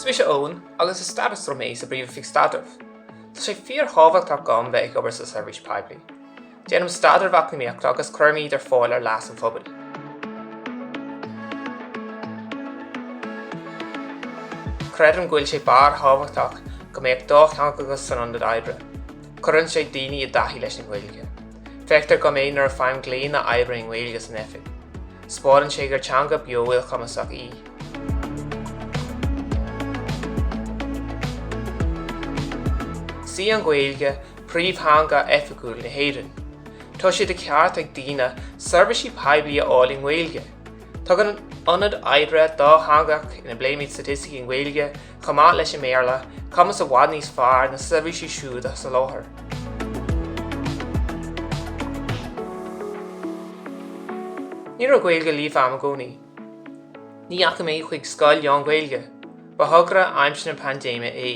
Is mise Eoin agus is staitisteoir mé sa bPríomh-Oifig Staidrimh. Tá sé fíorthábhachtach dom bheith ag obair sa seirbhís poiblí. Déanaim staidreamh eacnamaíochta agus cuirim iad ar fáil ar leas an phobail. Creidim go bhfuil sé barrthábhachtach go mbeadh dátheangachas san ionad oibre. Cuireann sé daoine i dtaithí leis an nGaeilge. Feictear dom é nuair a faighim glaonna oibre i nGaeilge san oifig. 'Spáineann sé gur teanga beo ilchumasach í. Is í an Ghaeilge príomhtheanga oifigiúil na hÉireann. Tá sé de cheart ag daoine seirbhísí poiblí a fháil i nGaeilge. Tugann ionad oibre dátheangach ina bpléimid staitisticí i nGaeilge chomh maith leis an mBéarla, cumas i bhfad níos fearr na seirbhísí siúd a sholáthar. Ní raibh Gaeilge líofa agam i gcónaí. Ní dheachaigh mé chuig scoil lán-Ghaeilge. Ba thogra aimsir na paindéime é.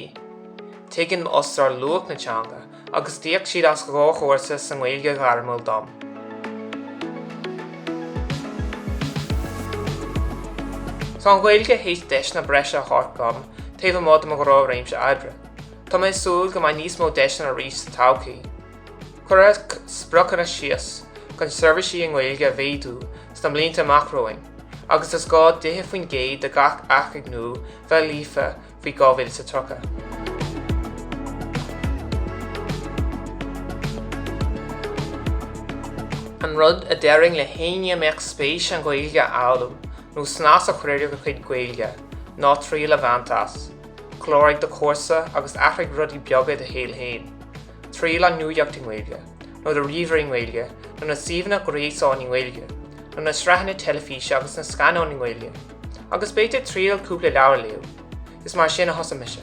Tuigeann m'fhostóir luach na teanga agus d'íoc siad as 2 chúrsa sa nGaeilge ghairmiúil dom. Tá an Ghaeilge théis deiseanna breise a thabhairt dom taobh amuigh de mo ghnáth-réimse oibre. Tá mé ag súil go mbeidh níos mó deiseanna arís sa todhchaí. Cuireadh spriocanna síos chun seirbhísí i nGaeilge a mhéadú sna blianta amach romhainn agus is gá 10% de gach athchuingniú bheith líofa faoi 2030. An rud a déarfainn le héinne a mbeadh spéis an Ghaeilge a fhoghlaim nó snas a chur ar a gcuid Gaeilge ná triail a bhaint as. Cláraigh do chúrsa agus athraigh rudaí beaga i do shaol féin. Triail an nuacht i nGaeilge, nó do ríomhaire i nGaeilge, nó na suíomhanna gréasáin i nGaeilge, nó na sraitheanna teilifíse agus na scannáin i nGaeilge. Agus b'fhéidir triail cúpla leabhar a léamh. Is mar sin a thosaigh mise.